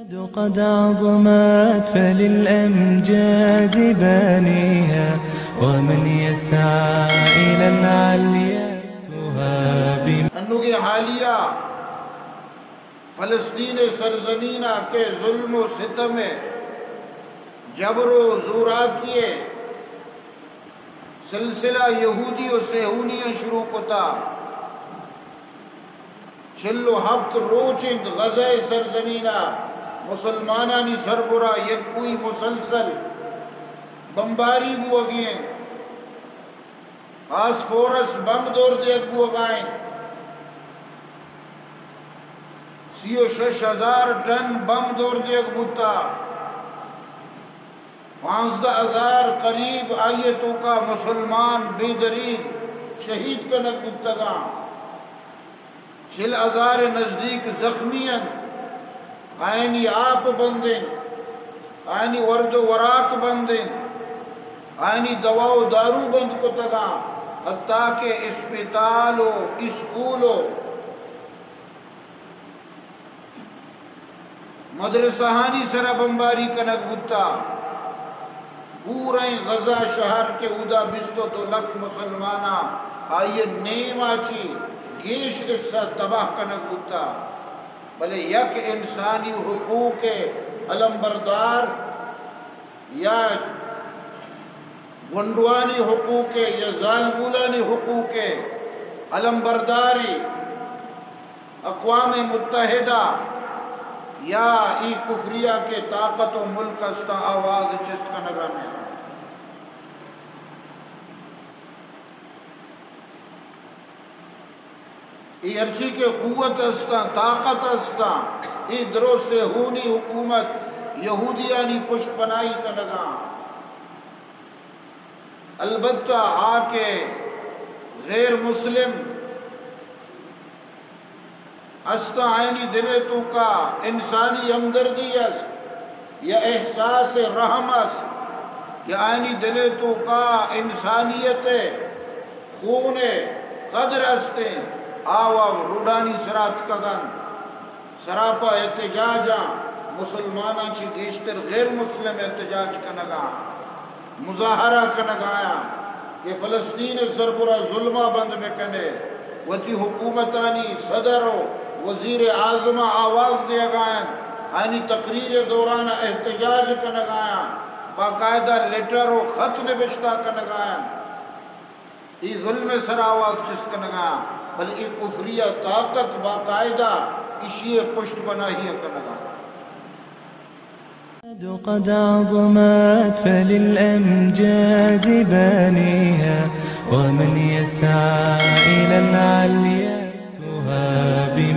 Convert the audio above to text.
قد عظمت فللأمجاد بانيها، ومن يسعى إلى العليا يهاب. انوگیں حالیہ فلسطین ءِ سرزمین ءَ کہ ظلم و ستم ءُ جبر و زوراکی ءِ سلسلہ یہودی و صہیونیاں شروع کتا، چل و ہپت روچ انت غزہ ءِ سرزمین ءَ مسلمانانی سربرا یکوئی مسلسل بمباری بوگی انت، فاسفورس بمب دور دیگ بوگا انت، سی و شش ہزار ٹن بمب دور دیگ بوتا، پانزدہ ہزار قریب آئی ءِ توکا مسلمان بے دریگ شہید کنگ بوتگاں، چل ہزار ءِ نزدیک زخمی انت، آیانی آپ بند انت، آیانی ورد و وراک بند انت، آیانی دوا و دارو بند کتگاں، حتیٰ کہ اسپتال و اسکول و مدرسہانی سرا بمباری کنگ بوتا۔ پوریں غزہ شہر کہ اودا بیست و دو لکھ مسلماناں، آئی ءِ نیم ءَ چی گیش حصہ تباہ کنگ بوتا۔ بلے یک انسانی حقوق ءِ علمبردار یا گونڈوانی حقوق ءِ یا زالبولانی حقوق ءِ علمبرداری اقوام متحدہ یا ای کفریہ کہ طاقت و ملک استاں آواز چست کنگا نہ انت۔ ای ہرچی کہ قوت استاں، طاقت استاں، ای درو صہیونی حکومت یہودیانی پشت پناہی کنگا۔ البتہ آ کہ غیر مسلم استاں، آیانی دل ءِ توکا انسانی ہمدردی است یا احساس رحم است، یا آیانی دل ءِ توکا انسانیت ءِ خون ءِ قدر استیں، آ وا روڈانی سرا اتکگ انت۔ سراپا احتجاجاں، مسلماناں چی گیشتر غیر مسلم احتجاج کنگا، مظاہرہ کنگایاں کہ فلسطین ءِ سربرا ظلما بند بکنے، وتی حکومتانی صدر و وزیر اعظم آواز دیگا انت، آیانی تقریر ءِ دوران احتجاج کنگایاں، باقاعدہ لیٹر و خط نبشتہ کنگایاں۔ ای ظلم ءِ سرا آواز چست کنگا، بلے ای کفریہ طاقت باقاعدہ ایشی ءِ پشت پناہی ءَ کنگا۔ قد عظمت فللأمجاد بانيها، ومن يسعى إلى العليا يهاب.